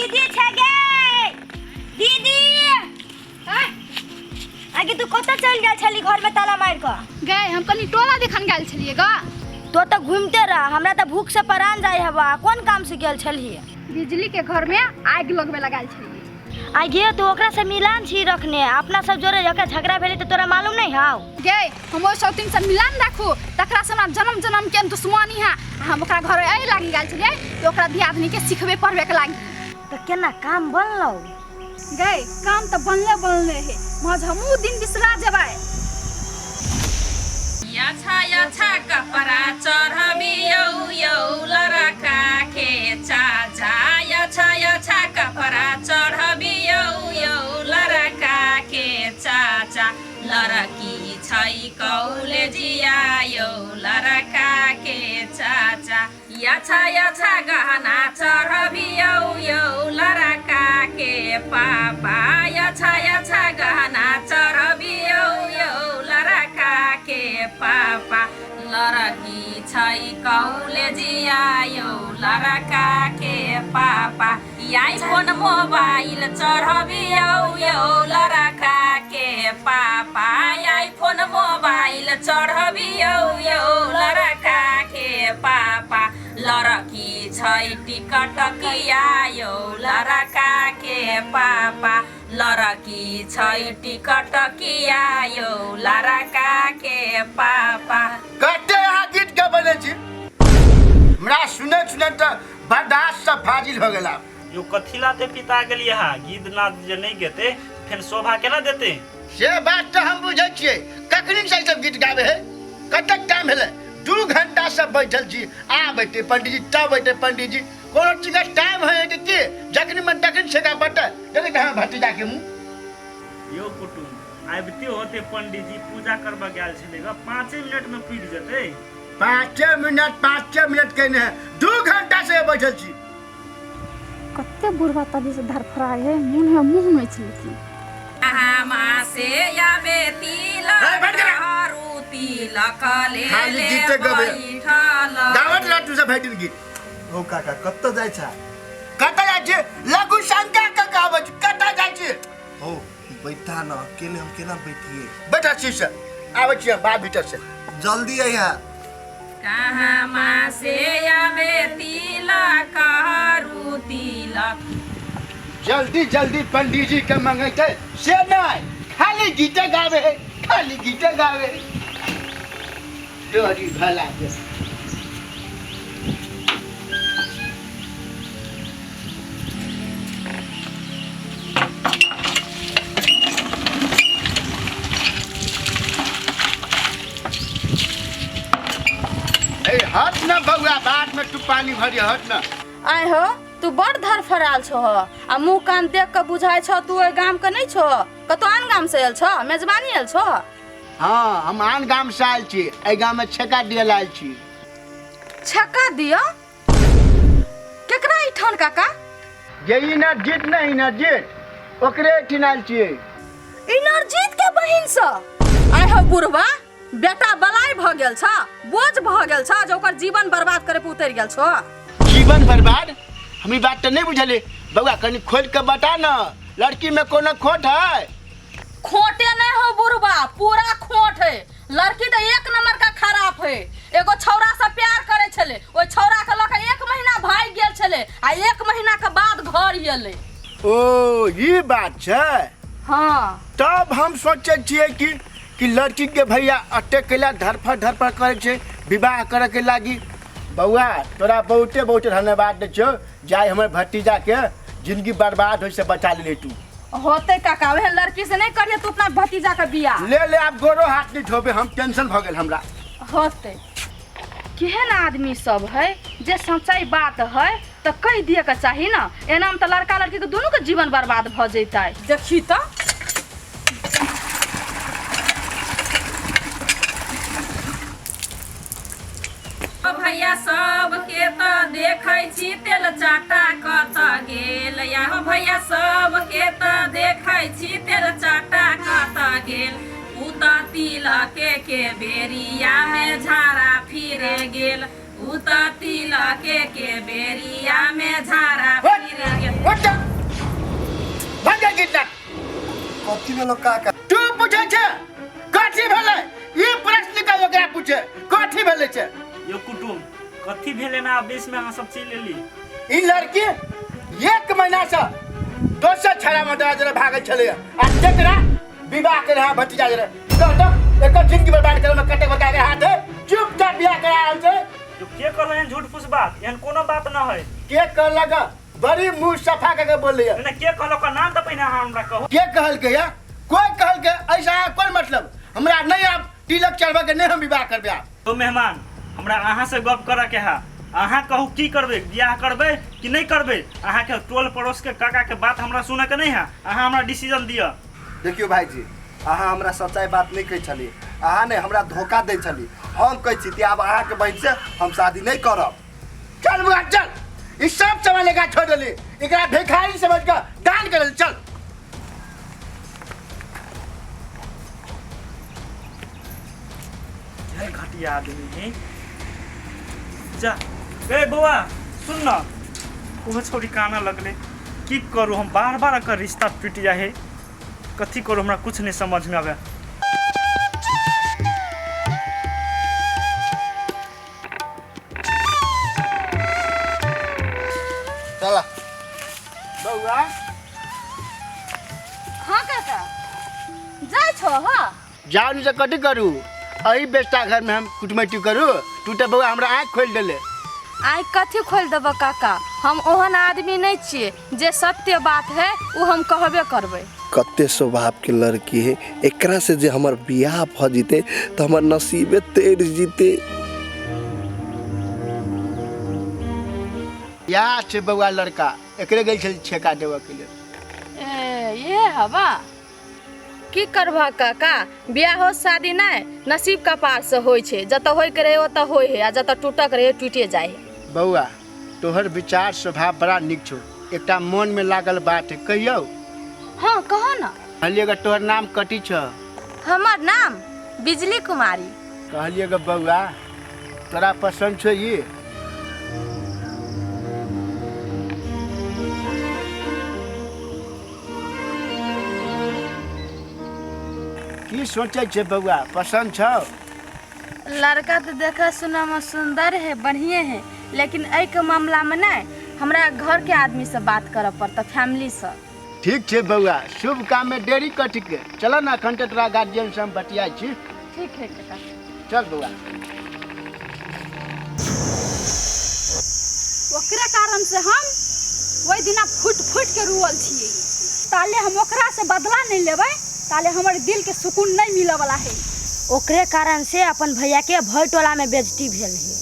दीदी छै गे दीदी। आगे तू कतऽ चलि गेल छली घर में ताला मारि कऽ? गए हम कनी टोला देखन गेल छलियै ग। तो तऽ घूमते रह, हमरा तऽ भूख से परान जाय हवा। कोन काम से गेल छलही? बिजली के घर में आगि लगबे लगायल छलियै। आ गे तू ओकरा से मिलान छी रखने, अपना सब जोरे ओकरा झगड़ा भेलै तऽ तोरा मालूम नहीं हाउ? गे हम ओहि शौतीन से मिलान राखू तकरा से हमरा जन्म जन्म के दुश्मनी है। हम ओकरा घर एहि लागी गेल छलियै कि ओकरा दियादनी के सिखबे पढ़बे के लागी। तऽ केना काम बनलौ? गए काम तऽ बनले बनले है, महज हमहूँ दिन बिसरा जेबै। अच्छा अच्छा कपड़ा चढ़बियौ यौ लड़का के चाचा, अच्छा अच्छा कपड़ा चढ़बियौ यौ लड़का के चाचा, लड़की छै कॉलेजिया यौ लड़का के चाचा, अच्छा अच्छा गहना चढ़बियौ यौ लड़का के पापा, अच्छा अच्छा गहना चढ़बियौ यौ लड़का के पापा, लड़की छै कॉलेजिया यौ लड़का के पापा, आईफोन मोबाइल चढ़बियौ यौ लड़का के पापा, आईफोन मोबाइल चढ़बियौ यौ लड़का के पापा, लड़की छै टिकटकिया यौ लड़का के पापा, लड़की छै टिकटकिया यौ लड़का के पापा। कते अहाँ गीत गबैले छी, हमरा सुनैत सुनैत तऽ बर्दाश्त से फाजिल हो गेला। यो कथी लाते पिता गेलियै हा? गीत नाद जे नहीं गेते फेर शोभा केना देते? से बात तऽ हम बुझै छियै, कखनी से ई सब गीत गाबै है, कतेक टाइम भेलै, 2 घंटा से बैठल छी, आब एतै पंडीजी तब एतै पंडीजी, कोनो चीज के टाइम है कि की, जखनी मन तखनी छेका पड़तै। देखै हमर भतीजा के मुँह। यो कुटुम आबिते होते पंडीजी पूजा करबा गेल छलै ग, 5 मिनट में पुरि जेतै। 5 मिनट 5 मिनट कहने है, 2 घंटा से बैठल छी। कते बुढ़वा तभी से धरफड़ाय है, मुँह में मुँह नोचि लेती। से आबे तिलक ए, बैठ गेला। हरू तिलक ले खाली ले गीते गबे। बैठल। गावत रह तू सब भरि दिन गीत। ओ काका कतऽ जाइ छा? कतऽ जाइ छी? लघु शंका के कहबै छी, कतऽ जाइ छी? हो बैठा न, अकेले हम केना बैठिए? बैठा छी से आबै छी हम बाहर भीतर से। जल्दी अइहा। कहाँ से आबे तिलक हरू तिलक। जल्दी जल्दी पंडीजी के मंगैते से नहीं, खाली गीते गावे है, खाली गीते गावे है। डोरी भला के। ए हट न बउआ, बाद में तू पानी भरी, हट न। आय हो तू बड़ धरफड़ाल छो आ मुँह कान देख के बुझाइ छौ तू ओहि गाम के नहीं छो, कतौ आन गाम से आयल छो, मेजबानी आयल छो? हाँ हम आन गाम से आयल छी, एहि गाम में छेका दिए ला आयल छी। छेका दिया केकरा एठान काका? जे इनरजीत नहीं इनरजीत ओकरे एठिन आयल छियै। इनरजीत के बहिन से? आय हो बुढ़वा बेटा बलाई भ गेल छ, बोझ भ गेल छ, जे ओकर जीवन बर्बाद करे पे उतरि गेल छो। जीवन बर्बाद? हम ई बात तऽ नहीं बुझलियै बउआ, कनी खोलि के बता न, लड़की में कोनो खोट है? खोटे नहीं हो बुढ़वा, पूरा खोट है। लड़की तो 1 नंबर का खराब है। एगो छौड़ा से प्यार करे छले, ओहि छौड़ा के लऽ के 1 महीना भागि गेल छले आ 1 महीना के बाद घर एलै। ओ ई बात छै? हाँ। तब हम सोचै छियै कि लड़की के भैया अते कैला धरफड़ धरफड़ करै छै विवाह करे के लागी। बउआ तोरा बहुते बहुते धन्यवाद दै छियौ, जाय हमर भतीजा के जिंदगी बर्बाद होइ से बचा लेली तू। होते काका, वह लड़की से नहीं करिए तू अपना भतीजा का बियाह। ले ले आप गोरो हाथ नहीं धोबे, हम टेंशन भ गेल हमरा। होते केहन आदमी सब है जे सच्चाई बात है तो कह दिए के चाही ना, एना में तो लड़का लड़की के दोनों के जीवन बर्बाद भ जैतै। देखी तो भैया सबके त देखै छी तेल चाटा कत गेल, या हो भैया सबके त देखै छी तेल चाटा कत गेल, उ त तिलके के बेरिया में झाड़ा फिरे गेल, उ भूत तिलके के बेरिया में झाड़ा फिर गेल। उठ भाग जा गीत ना। कथी भेलो काका? तू पूछे छे कथी भेलै? ई प्रश्न के ओकरा पूछे कथी भेलै छे? यो कुटुम कथी भेलै ना आवेश में अहाँ सब चलि एली? ई लड़की एक महीना से दोसर छड़ा मटरा जरे भागल छलै आ तेकरा विवाह के रहा भतीजा जरे कह तो एकर जिंदगी बर्बाद करे में कतेक बड़का एकर हाथ है। चुपचाप बियाह करा रहल छै। यो के कहलो एहन झूठ फूस बात? एहन कोनो बात न है। के कहलक? बड़ी मुंह सफा करके बोलैया। नहीं, के कहलो का नाम तो पहिने अहाँ हमरा कहू। के कहलकै या? कोई कहलकै ऐसा कोन मतलब? हमरा नहीं आब तिलक चढ़बे के नहीं हम विवाह करबे आब। तो मेहमान हमरा अहाँ से गप करऽ के है। अहाँ कहू की करबै, बियाह करबै कि नहीं करबै? अहाँ के टोल पड़ोस के काका के बात हमरा सुनऽ के नहीं है, अहाँ हमरा डिसीजन दिअ। देखियो भाईजी, अहाँ हमरा सच्चाई बात नहीं कहै छली, अहाँ ने हमरा धोखा दै छली। हम कहै छी कि आब अहाँ के बहन से हम शादी नहीं करब। चल बुआ चल, ई सब सामान एकरा छोड़ देली, एकरा भिखारी समझ के दान कर देली। चल केहन घटिया आदमी है। जा ए बौआ सुन न, ओहो छौड़ी काना लगले। की करू हम, बार बार एकर रिश्ता टूटि जाइ है, कथी करू हमरा कुछ नहीं समझ में आवे। चला बौआ। हाँ काका जाइ छो? हाँ जाओ नहीं से कथी करू, एही बेस्ता घर में हम कुटमैती करू? तू तो बौआ हमरा आँख खोलि देले। आँखि कथी खोलि देबऽ काका, हम ओहन आदमी नहीं छियै, जे सत्य बात है ओ हम कहबे करबै। कते स्वभाव के लड़की है, एकरा से जे हमर बियाह भ जीते तो हमर नसीबे तेर जीते। या छै बौआ लड़का, एकरे गेल छल छेका देबऽ के लेल। ए ये हवा की करबह काका, बियाहो शादी नहीं नसीब कपार से होइ छै, जतऽ होय के रहे ओतऽ होय है आ जतऽ टूटक रहे टूटे जाइ है। बौआ तोहर विचार स्वभाव बड़ा नीक छौ, एकटा मन में लागल बात है, कहियौ? हाँ कहो ना। कहलियै ग तोहर नाम कथी छौ? हमर नाम बिजली कुमारी। कहलियै ग बौआ तोरा पसंद छौ ई? की सोचै छै बौआ, पसंद छौ? लड़का तो देखा सुना में सुंदर है, बढ़िया है, लेकिन एहि के मामला में नहीं हमरा घर के आदमी से बात करऽ पड़तै, फैमिली से। ठीक छै बौआ, शुभ काम में देरी कथी के, चल ना अखन तऽ तोरा गार्जियन से हम बतियाइ छी। ठीक है काका। चल बौआ। ओकरे कारण से हम ओहि दिना फुट फुट के रुअल छियै, ताले हम ओकरा से बदला नहीं लेबै ताले हमर दिल के सुकून नहीं मिले वाला है। ओकरे कारण से अपन भैया के भर टोला में बेइज्जती भेल है।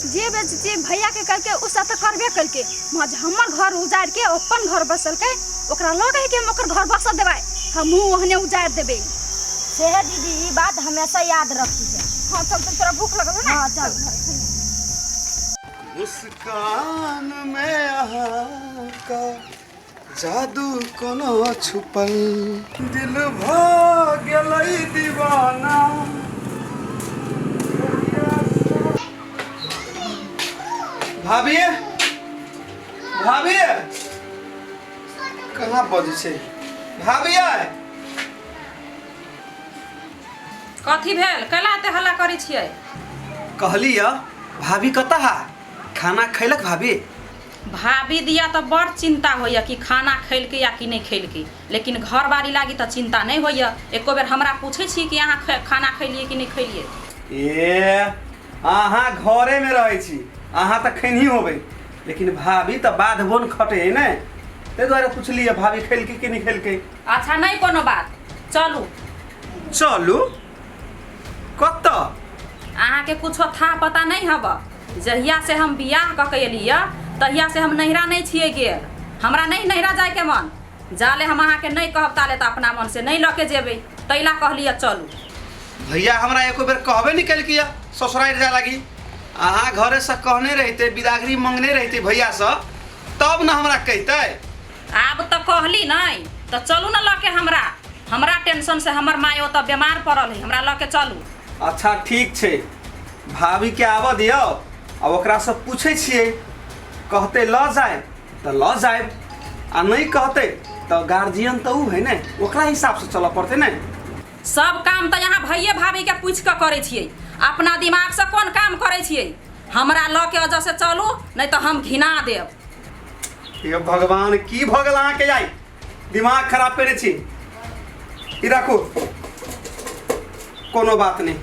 जे बेइज्जती भैया के करके उ सब तो करबे करके, मज हमर घर उजाड़ के अपन घर बसलकै, ओकरा लगे है कि हम ओकर घर बसऽ देबै, हमहूँ ओहने उजाड़ देबै। से है दीदी, ई बात हमेशा याद रखी है। हाँ चल, चल तोरा भूख लगल ना? हाँ चल। मुस्कान में अहाँ का जादू कोनो छुपल, दिल भ गेलै दीवाना। भाभी, भाभी कहाँ बजै छै? भाभी आय। कथी भेल, कैला एते हल्ला करै छियै? कहली य भाभी कतऽ हा? खाना खैलक भाभी? भाभी दिया तऽ बड़ चिंता होइया कि खाना खैलकै या कि नहि खैलकै, लेकिन घर बारी लागी तऽ चिंता नहि होइया। एको बेर हमरा पूछै छी कि अहाँ खाना खैलियै कि नहि खैलियै? ए अहाँ घरे में रहै छी, अहाँ तऽ खैनही होबै, लेकिन भाभी तऽ बाध बोन खटे है ने, ताहि दुआरे पुछलियै भाभी खैलकै कि नहि खैलकै। अच्छा नहि कोनो बात, चलू। चलू कतऽ? अहाँके कुछो था पता नहीं हब, जहिया से हम बियाह कऽ के एलियै तहिया से हम नैहरा नहीं छियै गेल, हमरा नहीं नैहरा जायके मन, जाले हम अहाँके नहीं कहब ताले तऽ अपना मन से नहीं लऽ के जेबै, तैला कहलियै चलू। भैया हमरा एको बेर कहबे नहीं केलकै ससुरारि जाय लागी, अहाँ घरे से कहने रहिते, बिदागरी मंगने रहिते भैया से, तब न हमरा कहिते। आब तऽ कहली नहीं तऽ चलू न लऽ के, हमरा हमरा टेंशन से हमर माय ओतऽ बीमार पड़ल है, हमरा लऽ के चलू। अच्छा ठीक छै, भाभी के आबऽ दियौ, आ ओकरासँ पूछै छियै, कहतै लऽ जायब तऽ लऽ जायब, आ नहि कहतै तऽ गार्जियन तऽ ओ है ने, ओकरा हिसाबसँ चलऽ पड़तै ने। सब काम तऽ यहाँ भैये भाभी के पूछि कऽ करै छियै, अपना दिमागसँ कोन काम करै छियै? हमरा लऽ के अजय से चलू, नहि तऽ हम घिना देब। हे भगवान, की भऽ गेल अहाँके? आइ दिमाग खराब करै छी। ई राखू, कोनो बात नहि।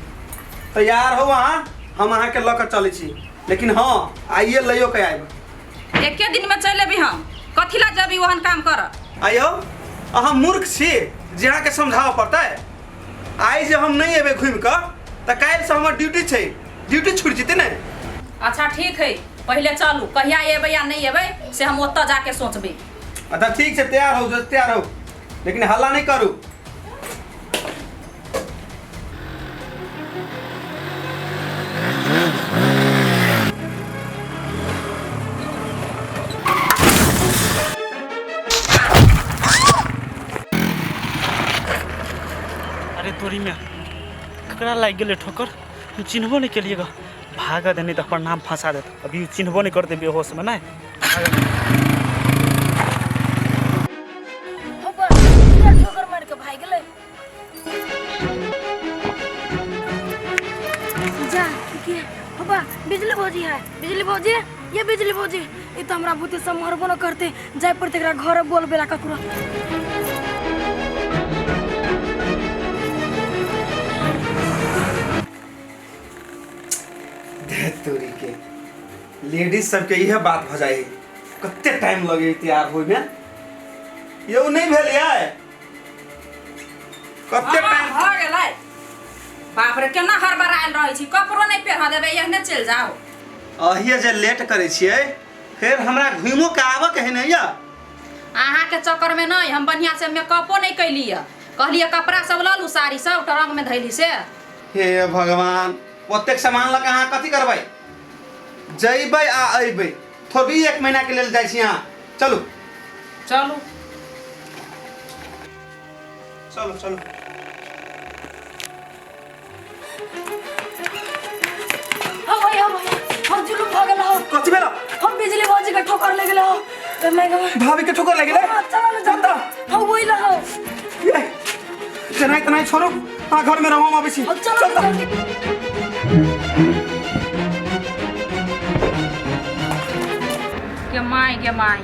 तैयार हो अहाँ, हम अहाँके लऽ कऽ चलै छी, लेकिन हँ, आइए लैयो के आयब। एके दिनमे चलि अबी हम, कथी ला जबी ओहन काम कर? आइयो अहाँ मूर्ख छी जे अहाँके समझाबऽ पड़तै? आइ जे हम नहि एबै घुमि कऽ तऽ काल्हिसँ हमर ड्यूटी छै, ड्यूटी छुटि जेतै ने। अच्छा ठीक है, पहिले चलू। कहिया एबै या नहि एबै से हम ओतऽ जाके सोचबै। अच्छा ठीक छै, तैयार हो, तैयार हो, लेकिन हल्ला नहि करू। अरे तोरी में ककरा लागि गेलै ठोकर? हम चिन्हबो नहि केलियै ग। भागऽ दे, नहि तऽ अपन नाम फंसा देत। अभी ओ चिन्हबो नहि करतै बेहोशमे। नहि ठोकर मारि के भागि गेलै। जा के हबा, बिजली भौजी है, बिजली भौजी, ये बिजली भौजी, ई तऽ हमरा बुते सब मरबो न करते। जाय पड़ते एकरा घर बोलबे ला ककरो। तोरी के, लेडीज सबके इहे बात भऽ जाइ है। कते टाइम लगे तैयार होइमे? यौ, नहि भेल यै? कते टाइम भऽ गेलै? बाप रे, केना हड़बड़ायल रहै छी, कपड़ो नहि पहिरऽ देबै, एहने चलि जाउ। अहिए जे लेट करै छियै, फेर हमरा घुमो के आबऽ के है ने या। अहाँके चक्करमे नहि हम बढ़िआँ से मेकअपो नहि कैली। कहलियै कपड़ा सब लऽ लू, साड़ी सब ट्रंकमे धैली से। हे भगवान, ओतेक सामान लऽ कऽ अहाँ कथी करबै? जैबै आ अयबै थोड़ी, एक महीना के लेल जाइ छी अहाँ। चलू। चलू। चलू चलू। हो भैया, हो भैया, हम जुलूम भऽ गेल हो। कथी भेल? हम बिजली भौजी के ठोकर लग गेल हो। मैं भाभी के ठोकर लागि गेलै? चलो ना जल्दी। हाँ, वही रहो। ये तेनाही तेनाही छोड़ू, अहाँ घर में रहू, हम अबै छी। अब चलो ना जल्दी। गे माय, गे माय,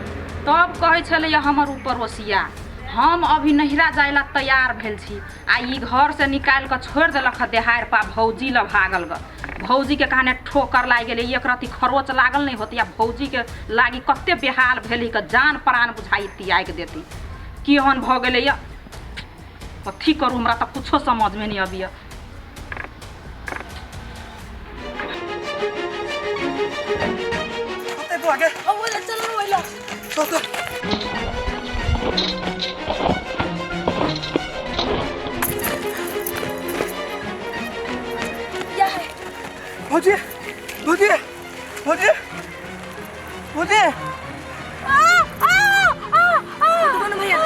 तब कहै छलैए हमर ऊपर ओसिया। हम अभी नैहरा जाय ला तैयार भेल छी आ ई घरसँ निकालि कऽ छोड़ि देलक हँ देहारि पा। भौजी लग भागल ग, भौजीके कहाने ठोकर लागि गेलै। एक रत्ती खरोच लागल नहि होतै आ भौजीके लागि कते बेहाल भेली के जान प्राण बुझाइ तियागि देती। केहन भऽ गेलैए? कथी करू, हमरा तऽ कुछो समझमे नहि अबैए। कते बुआ के? अब बोले चलो ना वही ला। तो क्या है? भौजी, भौजी, भौजी, भौजी! कौन भैया?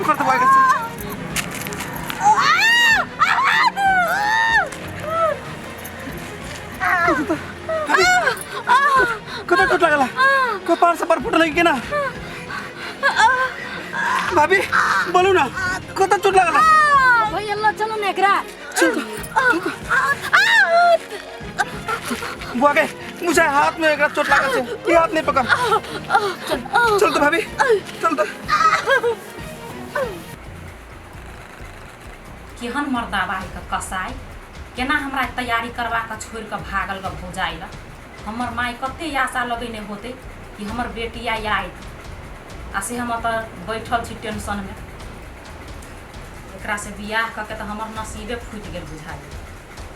कर दे बुआ के। कतऽ चोट लागल? कपार से पर फूटल कि ना? भाभी, बोलू ना, कतऽ चोट लागल? भैया, ला चलो ना एकरा। चल। बुआ के मुझे हाथ में एकरा चोट लागल छै, ई हाथ नहीं पकड़। चल तो भाभी, चल तो। केहन मर्दाबा है के कसाइ, केना हमरा तैयारी करवा कऽ छोड़ि कऽ भागल ग भौजाइ लए। हमर माय कते आशा लगेने होतै कि हमर बेटिया आयत, आ से हम ओतऽ बैठल छी टेंशनमे। एकरा से बियाह कऽ के तऽ हमर नसीबे फूटि गेल बुझाइ,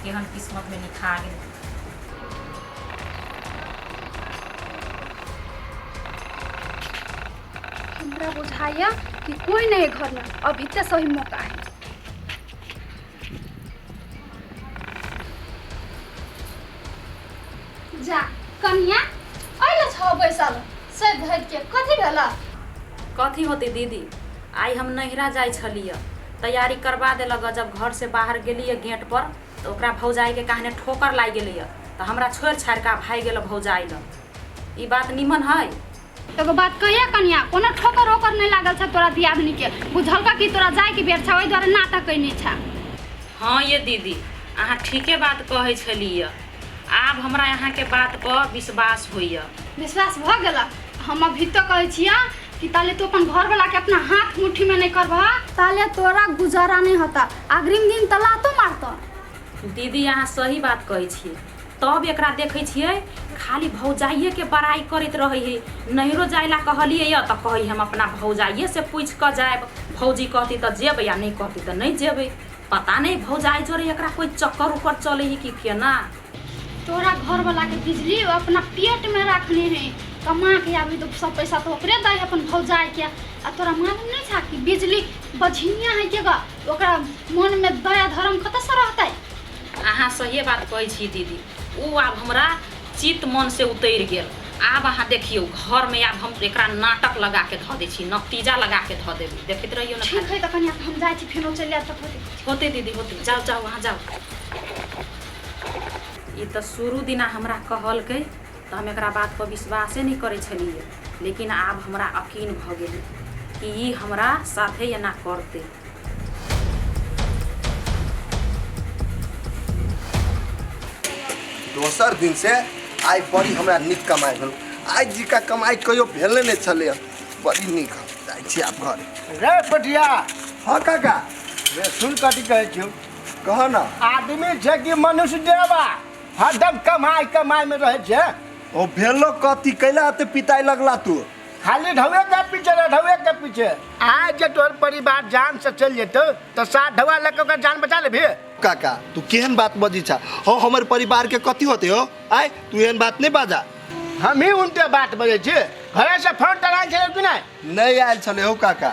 केहन किस्मतमे लिखा गेल। हमरा बुझाइया कि कोई नहीं है घर में, अभी ते सही मौका है। जा कनिया, अइले छौ बैसल से धरि के, कथी भेला? कथी होतै दीदी, आइ हम नैहरा जाइ छलियै, तैयारी करवा देलक। जब घरसँ बाहर गेलियै गेट पर तऽ ओकरा भौजाइके कहने ठोकर लागि गेलैए। तऽ तऽ हमरा छोड़ि छाड़ि कऽ भागि गेल भौजाइ लग। ई बात निमन है? एगो बात कहिया कनिया, कोनो ठोकर ओकर नहीं लागल छ तोरा दियादनी के, बुझलका कि तोरा जाय के बेर छ, ओहि दुआरे नाटक कैने छ। हाँ ये दीदी, अहाँ ठीके बात कहै छलियै। आब हमरा अहाँके बात पर विश्वास होइए। विश्वास भऽ गेल? हम अभी तो कहै छियै कि ताले तू अपन घरवाला के अपना हाथ मुट्ठी में नहीं करबह ताले तोरा गुजारा नहीं होता, अग्रिम दिन तला तो मारता। दीदी अहाँ सही बात कहै छियै। तब एकरा देखै छियै खाली भौजाइए के बड़ाई करैत रहै है। नैहरो जाय ला कहलियै यऽ तऽ कहै हम अपना भौजाइए से पूछि कऽ जायब, भौजी कहती तऽ जेबै आ नहि कहती तऽ नहि जेबै। पता नहि भौजाइ जोरे एकरा कोइ चक्कर उक्कर चलै है कि केना। तोरा घरवाला के बिजली अपना पेट में रखने है, कमा के आबी तो सब पैसा तो ओकरे दै अपन भौजाइ के। आ तोरा मालूम नहीं छा कि बिजली बझिनिया है के गा, ओकरा मन में दया धर्म कतऽ से रहतै? अहाँ सहिए बात कहै छी दीदी, ओ आब हमरा चित्त मन से उतरि गेल। आब अहाँ देखियौ घरमे आब हम एकरा नाटक लगा के धऽ दै छी, नतीजा लगा के धऽ देबै, देखैत रहियौ ने। ठीक है तऽ कनिया हम जाइ छी, फेरो चलि आयब तऽ होतै। होतै दीदी होतै, जाउ जाउ अहाँ जाउ। ई तऽ शुरू दिना हमरा कहलकै तऽ हम एकरा बात पर विश्वासे नहि करै छलियै, लेकिन आब हमरा यकीन भऽ गेलै कि ई हमरा साथे एना करतै। दोसर दिन से आइ बड़ी हमरा नीक कमाइ भेल। आइ जिका कमाइ कहियो भेले नहि छलै, बड़ी नीक। जाइ छी आब घर। रे पटिया। हाँ काका। रे सुन कथी कहै छियौ। कह ना। आदमी छै कि मनुष्य देवा, हरदम कमाइ कमाइ में रहै छै। ओ भेलो कथी कैला एते पिताइ लगला तू? खाली ढौए के पीछे रे, ढौए के पीछे। आज जे तोहर परिवार जान से चलि जेतौ तऽ 7 ढौआ लऽ कऽ ओकर जान बचा लेबही? काका तू केहन बात बजै छा? हो हमर परिवार के कथी होते हो? आय तू एहन बात नहीं बाजा। हम ही उनटे बात बजै छी। घरे से फोन तर आयल छलै कि नहि? नहीं आयल छलै हो काका।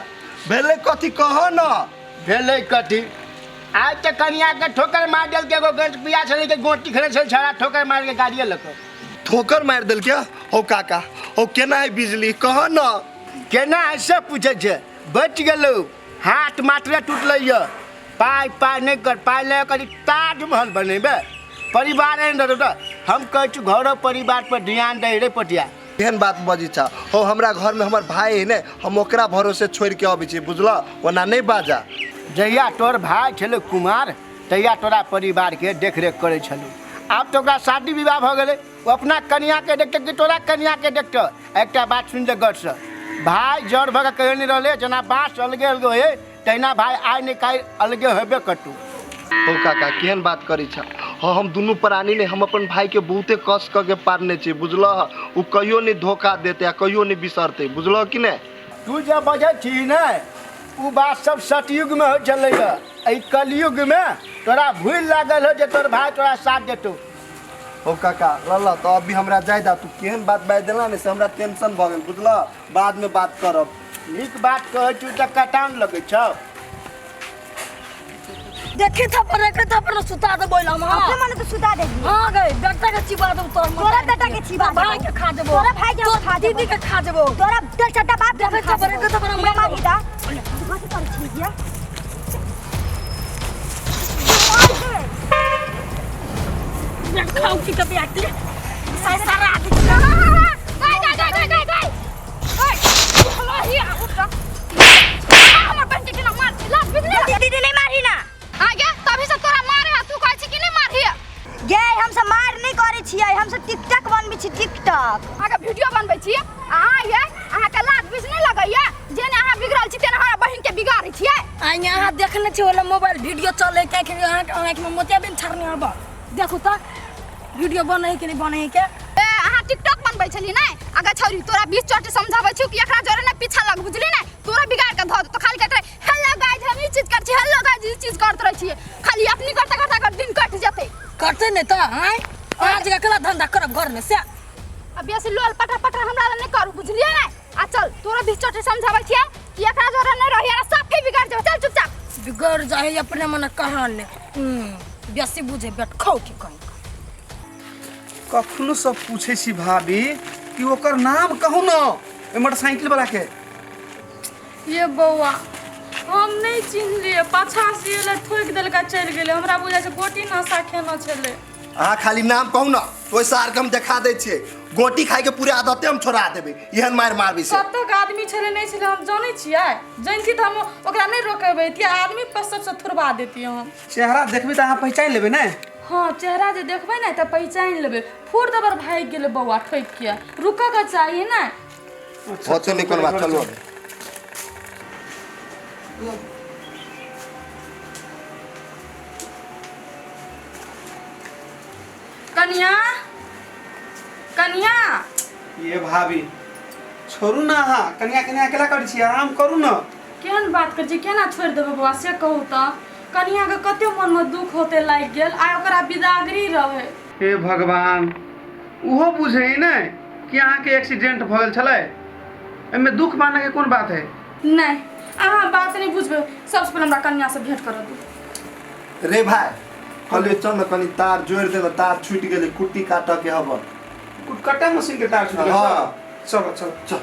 भेलै कथी कह न। भेलै कथी? आज तऽ कनिया के ठोकर मारि देलकै, एगो गंज पिया छलै के गोटी खेलै छलै छड़ा, ठोकर मारि के गाड़िए लऽ कऽ। ठोकर मारि देलकै? हो काका, हो केना है बिजली कह न। केना है से पूछै छै? बचि गेलौ, हाथ मात्रे टूटलै यऽ। पाइ पाइ नहि कर, पाइ लऽ कऽ ताजमहल बनेबै, परिवार एहन रहतौ तऽ। हम कहै छी घरो परिवार पर ध्यान दै रे पटिया। एहन बात बजै छा? हो हमरा घर में हमर भाई है ने, हम ओकरा भरोसे छोड़ के अबै छी बुझल, ओना नहीं बाजा। जहिया तोर भाई छलै कुमार तहिया तोरा परिवार के देखरेख करै छलौ। आब तऽ ओकरा शादी विवाह भऽ गेलै, ओ अपना कनिया के देखतै कि तोरा कनिया के देखतौ? एकटा बात सुनि ले गौरसँ, भाई जड़ भऽ कऽ कहियो नहि रहलै, जेना बाँस अलगे अलगे होइ तहिना भाई आइ नहि काल्हि अलगे हेबे करतौ। हो काका केहन बात करै छा? हो हम दुनू प्राणी ने हम अपन भाई के बहुते कष्ट कऽ के पारने छी बुझल, ओ कहियो नहीं धोखा देतै आ कहियो नहीं बिसरतै बुझल कि नहि? तू जे बजै छी ने ओ बात सब सतयुग में होइ छलै, एहि कलयुग में तोरा भूल लागल हो जे तोर भाई तोरा साथ देतौ। हो काका ल तऽ अभी हमरा जाय दा, तू केहन बात बाजि देला ने से हमरा टेंशन भऽ गेल बुझल, बाद में बात करब। नीक बात कहै छी तऽ कटान लगै छौ। देखी थप्पड़ एक थप्पड़ सुता दे बोल हम। अपने मन तो सुता दे। हां गए बेटा के चिबा दे तोर, तोरा बेटा के चिबा दे, भाई के खा देबो, तोरा भाई के खा देबो, दीदी के खा देबो, तोरा दिल चड्डा बाप के खा देबो। एक थप्पड़ मार मारी दा तू कथि कर छी गिया? खाऊ की कभी आती सारा आदि। गाय गाय गाय गाय गाय गाय हेलो हिया उठ हमर बहन के केना मार छी, लाज बिगड़े। दीदी नहीं मारी ना। आगे तभी से तोरा मारे है, तू कहै छी कि नहीं मारही? गे हम सब मार नहीं करै छियै, हम सब टिकटॉक बनबै छी, टिकटॉक। आगे वीडियो बनबै छी आ ये अहाँ के लाज बीज नहीं लगैया? जेना अहाँ बिगड़ल छी तेना हमरा बहिन के बिगाड़ै छियै। आ यहाँ देखने छी वाला मोबाइल वीडियो चले के कि अहाँ के आँख में मोतियाबिंद छाड़ने आब। देखू तऽ वीडियो बनै कि नहीं बनै के। ए अहाँ टिकटॉक बनबै छली नै? अगर छौरी तोरा 20 चोटी समझाबै छियौ कि एकरा जोरे ने पीछा लग बुझली नै, तोरा बिगाड़ के धऽ देतौ। खाली कहैत रहै हेलो गाइस हम ई चीज करै छी, हेलो गाइस ई चीज करैत रहै छियै, खाली अपनी करते करते अगर दिन कटि जेतै। करतै नहि तऽ आँय अहाँ जकाँ केना धंधा करब घर में से। आ बेसी लोल पटर पटर हमरा लग नहि करू बुझलियै नै? आ चल तोरा 20 चोटी समझाबै छियै कि एकरा जोरे नहि रही, साफे बिगड़ जेबै, चल चुपचाप। बिगड़ जाए अपने मन कहाने बेसी बुझे बेट खाऊ की कहीं। कखनो सब पूछे छी भाभी कि ओकर नाम कहू न मोटरसाइकिल वाला के। ये बौआ हम नहीं चिन्हलियै, पाछा से एलै ठोकि देलका चलि गेलै। हमरा बुझाइ छै गोटी नशा खेने छलै। अहाँ खाली नाम कहू ना, ओहि सार के हम देखा दै छियै। गोटी खाय के पूरे आदते हम छोड़ा देबै, एहन मारि मारबै से। कतक आदमी छलै नहि छलै हम जानै छियै, जानती तऽ हम ओकरा नहि रोकेबै, तिया आदमी पर सबसँ थुरबा देतियै हम। चेहरा देखबै तऽ अहाँ पहिचानि लेबै ने? हाँ, चेहरा जे देखबै ने तऽ पहिचानि लेबै। फूर दबर भागि गेलै बौआ ठोकि के, रुकऽ के चाही ने। होते नहि कोनो बात, चलू। कनिया, कनिया। ये भाभी छोड़ू ना, अहाँ कनिया कनिया अकेला करै छी, आराम करू ना। केहन बात करै छी, केना छोड़ि देबै बौआ से कहू तऽ? कनियाके कते मनमे दुख होते लागि गेल, आइ ओकरा बिदागरी रहै। हे भगवान, ओहो बुझै ने कि अहाँके एक्सीडेंट भऽ गेल छलै, एहिमे दुख मानैके कोन बात है? नहि, अहाँ बात नहि बुझबै। सबसँ पहिले हमरा कनियासँ भेंट करऽ दू। रे भाई, कहलियै चल ने कनि तार जोड़ि दे ने, तार छूटि गेलै, कुट्टी काटऽ के हबऽ। कुटकटा मशीन के तार छूटि गेल? हाँ। चलो चलो चल।